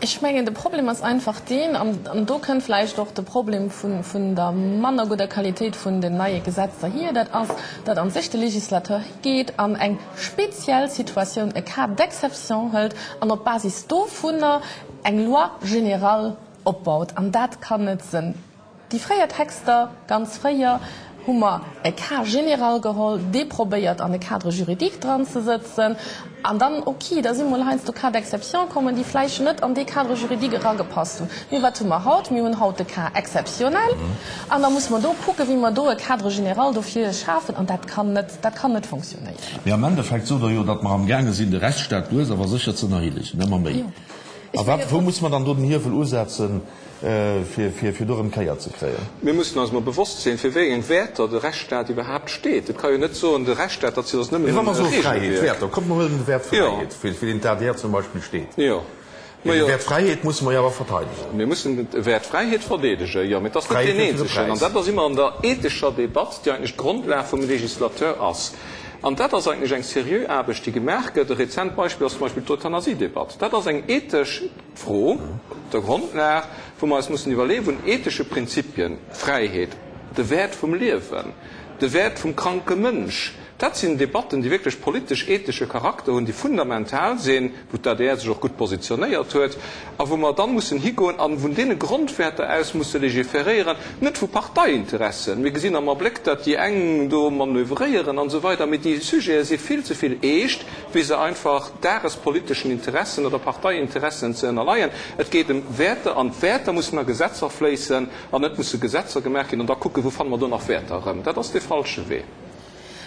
Ech mengen, de Problem ass einfach deen, an do kënnt vläicht och de Problem vun der manner gudder Qualitéit vun den neie Gesetzer hier, dat ass, datt a sech de Législateur higeet an eng speziell Situatioun, e Cas d'exception hëlt an op Basis dovunner eng Loi générale opbaut. An dat kann net sënn. Déi fréier Texter, ganz fréier, hu mer e Cas général geholl, dee probéiert an e Cadre juridique dranzesëtzen, an dann, ok, da si mol heiansdo Cas d'exception kommen, déi vläicht net an dee Cadre juridique eragepasst hunn. Mee wat hu mer haut? Mir hunn haut de Cas exceptionnel, an da muss mer do kucken, wéi mer do e Cadre général dofir schafen, an dat kann net, dat kann net funktionéieren. Mee am Endeffekt sot Der jo, datt mer amgaange sinn, de Rechtsstaat lues awer sécher ze ënnerhillegen, ëmmer méi. A wat, wou muss mer dann do den Hiewel usetzen? fir do erëm d'Kéier ze kréien. Mir mussen eis emol bewosst sinn, fir wéi eng Wäerter de Rechtsstaat iwwerhaapt steet. Et ka jo net soen, de Rechtsstaat, dat ass nëmmen e Regelwierk. Mee wa mer soe Fräiheet, Wäerter, kommt mer huelen de Wäert Fräiheet, fir deen d'ADR zum Beispill steet. Jo. Mee de Wäert Fräiheet musse mer jo awer verteidegen. Mir mussen de Wäert Fräiheet verdeedegen, jo, mee et ass net deen eenzegen. An dat ass ëmmer an der ethescher Debatt, déi eigentlech d'Grondlag vum Législateur ass. An dat ass eigentlech eng seriö Aarbecht, déi gemaach gëtt. E rezent Beispill ass zum Beispill d'Euthanasiedebatt. Dat ass eng ethesch. Fro der Grondlag, wou mer eis mussen iwwerleeën, vun ethesche Prinzipien, Fräiheet, de Wäert vum Liewen, de Wäert vum kranke Mënsch, dat sinn Debatten, déi wierklech politesch-ethesche Charakter hunn, déi fundamental sinn, wou d'ADR sech och gutt positionéiert huet a wou mer dann mussen higoen a vun deene Grondwäerter aus musse légiféréieren, net vu Parteiinteressen. Mir gesinn am Abléck, datt déi eng do manövréieren an esou weider, mee déi Sujete si vill ze vill eescht, wéi se einfach dagespoliteschen Interessen oder Parteiinteressen ze ënnerleien. Et geet ëm Wäerter, an d'Wäerter mussen a Gesetzer fléissen an net musse Gesetzer gemaach ginn an da kucken, wou fanne mer do nach Wäerter erëm. Dat ass dee falsche Wee.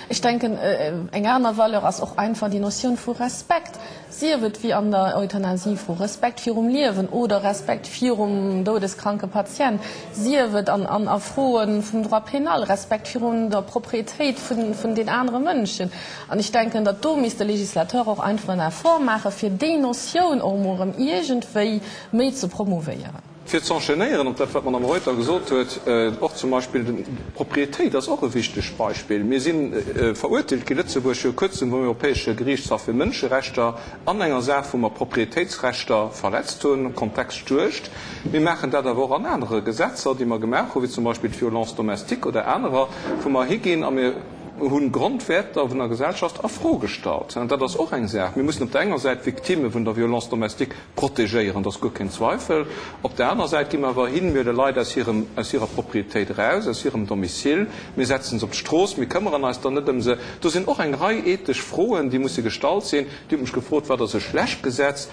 Ech denken, eng aner Valeur ass och einfach déi Notioun vu Respekt, sief et wéi an der Euthanasiefro, Respekt virum Liewen oder Respekt virum doudeskranke Patient, sief et an a Froe vum Droit pénal, Respekt virun der Propriétéit vun den anere Mënschen. An ech denken, datt do misst de Législateur och einfach en Effort maachen, fir déi Notioun och emol erëm iergendwéi méi ze promouvéieren. Fir ze enchaînéieren op dat, wat d'Madame Reuter gesot huet, och zum Beispill d'Propriétéit ass och e wichtegt Beispill. Mir si verurteelt gi, Lëtzebuerg, viru kuerzem vum Europäesche Geriichtshaff fir Mënscherechter an enger Saach, wou mer Propriétéitsrechter verletzt hunn, Kontext Juegd. Mir maachen dat awer och an anere Gesetzer, déi mer gemaach hunn, wéi zum Beispill d'Violence domestique oder anerer, wou mer higinn a mir hunn Grondwäerter vun der Gesellschaft a Fro gestallt. Dat ass och eng Saach. Mir mussen op der enger Säit d'Victimme vun der Violence domestique protegéieren, dat ass guer keen Zweifel. Op der anerer Säit gi mer awer hin, mir huele Leit aus hirem, aus hirer Propriétéit eraus, aus hirem Domicile, mir setzen se op d'Strooss, mir këmmeren eis dann net ëm se. Do sinn och eng Rei ethesch Froen, déi musse gestallt sinn. Dir hutt mech gefrot, Wat ass e schlecht Gesetz?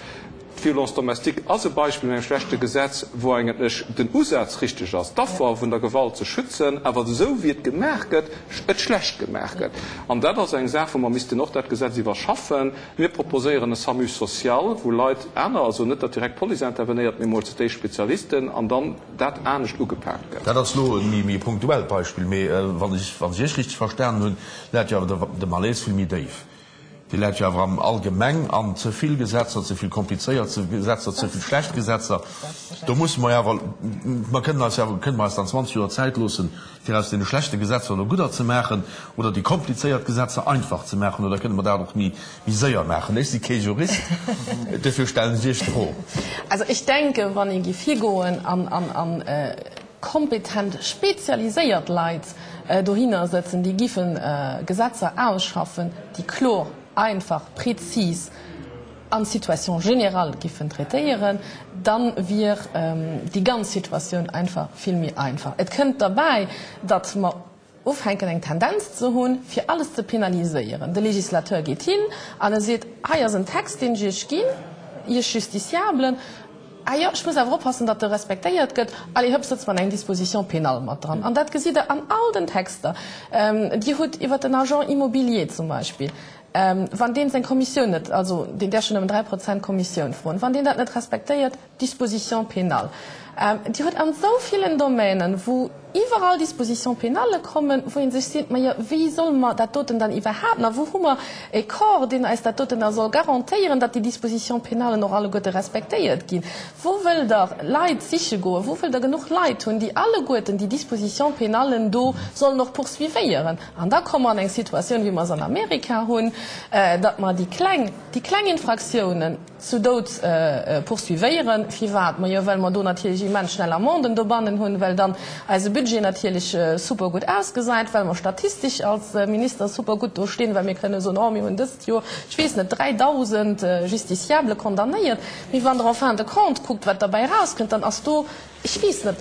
D'Violence domestique ass e Beispill vun engem schlechte Gesetz, wou eigentlech den Usaz richteg ass, d'Affer vun der Gewalt ze schützen, awer esou wéi et gemaach gëtt, et schlecht gemaach gëtt. An dat ass eng Saach, wou mer missten och dat Gesetz iwwerschaffen. Mir proposéieren e SAMU social, wou Leit aner, also net datt direkt d'Police intervenéiert, mee mol zu d'éischt Spezialisten an dann dat anescht ugepaakt gëtt. Dat ass elo e méi punktuellt Beispill, mee wann ech Iech richteg verstanen hunn, läit jo awer de Malaise vill méi déif. Déi läit jo awer am Allgemeng an ze vill Gesetzer, ze vill komplizéiert Gesetzer, ze vill schlecht Gesetzer. Do musse mer jo awer, mer kënnen eis jo awer, kënne mer eis dann 20 Joer Zäit loossen, fir aus deene schlechte Gesetzer elo gudder ze maachen oder déi komplizéiert Gesetzer einfach ze maachen, oder kënne mer dat och méi séier maachen? Ech si kee Jurist, duerfir stellen ech Iech d'Fro. Also ech denken, wann ee géif higoen an kompetent, spezialiséiert Leit dohinner sëtzen, déi giffe Gesetzer ausschaffen, déi kloer, einfach, prezis an d'Situation générale giffen traitéieren, da wier déi ganz Situatioun einfach vill méi einfach. Et kënnt derbäi, datt mer ufänken eng Tendenz ze hunn, fir alles ze penaliséieren. De Législateur geet hin an e seet, hei ass en Text, deen ech Iech ginn, Iech Justiciablen, Ah jo, ech muss awer oppassen, datt e respektéiert gëtt. Allez, hëpp, sëtzt mer eng Disposition pénale mat dran. An dat gesitt Der an all den Texter. Dir hutt iwwert den Agent immobilier zum Beispill, wann deen seng Kommissioun net, also deen däerf jo nëmmen 3 Prozent Kommissioun froen, wann deen dat net respektéiert, Disposition pénale. Dir hutt an esou villen Domänen, wou. iwwerall Dispositions pénales kommen, wou ee sech seet, Majo, wéi solle mer dat doten dann iwwerhaapt nach, wou hu mer e Corps, deen eis dat doten da soll garantéieren, datt déi Dispositions pénales och alleguerte respektéiert ginn? Wou wëllt Der Leit siche goen? Wou wëllt Der genuch Leit hunn, déi alleguerten déi Dispositions pénales do sollen och poursuivéieren? An da komme mer an eng Situatioun, wéi mer se an Amerika hunn, datt mer déi kleng, déi kleng Infraktiounen zu Doud poursuivéieren. Firwat? Majo, well mer do natierlech immens schnell Amenden dobannen hunn, well dann eise Budget natierlech super gutt ausgesäit, well mer statistesch als Minister super gutt do stinn, well mir kënne soen, oh mir hunn dëst Joer, ech weess net, 3.000 Justiciable condamnéiert. Mee wann Der en fin de compte kuckt, wat derbäi erauskënnt, dann ass do, ech weess net,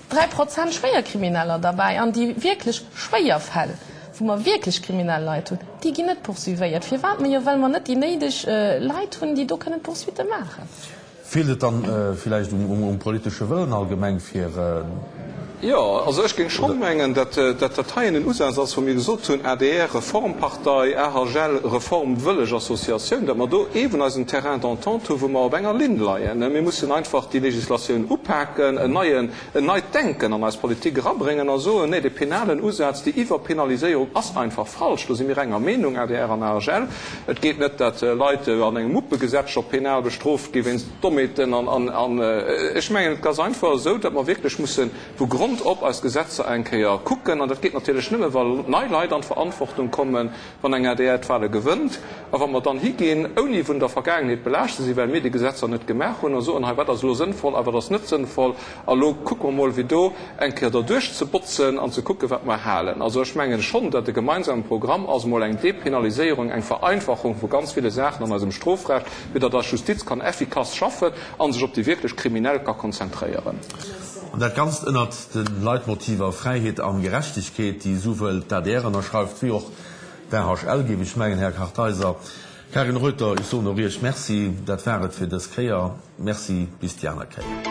3 Prozent Schwéierkrimineller derbäi. An déi wierklech schwéier Fäll, wou mer wierklech kriminell Leit hunn, déi ginn net poursuivéiert. Firwat? Majo, well mer net déi néideg Leit hunn, déi do kënnen d'Poursuitte maachen. Feelt et dann villäicht um politesche Wëllen allgemeng fir. Jo, also ech géing schonn mengen, datt dat heien en Usaz ass, wou mir gesot hunn, adr Reformpartei, AHL reformwëlleg Associatioun, datt mer do eeben eisen Terrain d'entente hu wou mer op enger Linn leien. Mir mussen einfach déi Législatioun upaken, en neien, en neit Denken an eis Politik erabréngen a soen, nee, de penalen Usaz, déi Iwwerpenaliséierung ass einfach falsch. Do si mir enger Meenung, adr an AHL. Et geet net, datt Leit an engem Muppegesetz scho penal bestrooft gi wéinst Dommheeten an ech mengen, et ass einfach esou, datt mer wierklech musse vu Grond op eis Gesetzer eng Kéier kucken. An dat geet natierlech nëmme wa nei Leit an d'Verantwortung kommen, wann eng adr d'Wahle gewënnt a wa mer dann higinn, ouni vun der Vergaangenheet belaascht ze sinn, well mir déi Gesetzer net gemaach hunn, a soen, hei wat ass elo sënnvoll a wat ass net sënnvoll a lo kucke mer mol, wéi do eng Kéier derduerch ze botzen an ze kucken, wat mer halen. Also ech mengen schonn, datt e gemeinsame Programm ass, emol eng Depenaliséierung, eng Vereinfachung vu ganz ville Saachen an eisem Strofrecht, fir datt eis Justiz kann effikass schaffen a sech op déi wierklech Kriminell ka konzentréieren. An dat Ganzt ënnert de Leitmotiver Fräiheet a Gerechtegkeet, déi esouwuel d'ADR ënnerschreift wéi och d'AHL, géif ech mengen, Här Kartheiser. Karin Reuter, ech soen och Iech Merci. Dat war et fir dës Kéier. Merci, bis déi aner Kéier.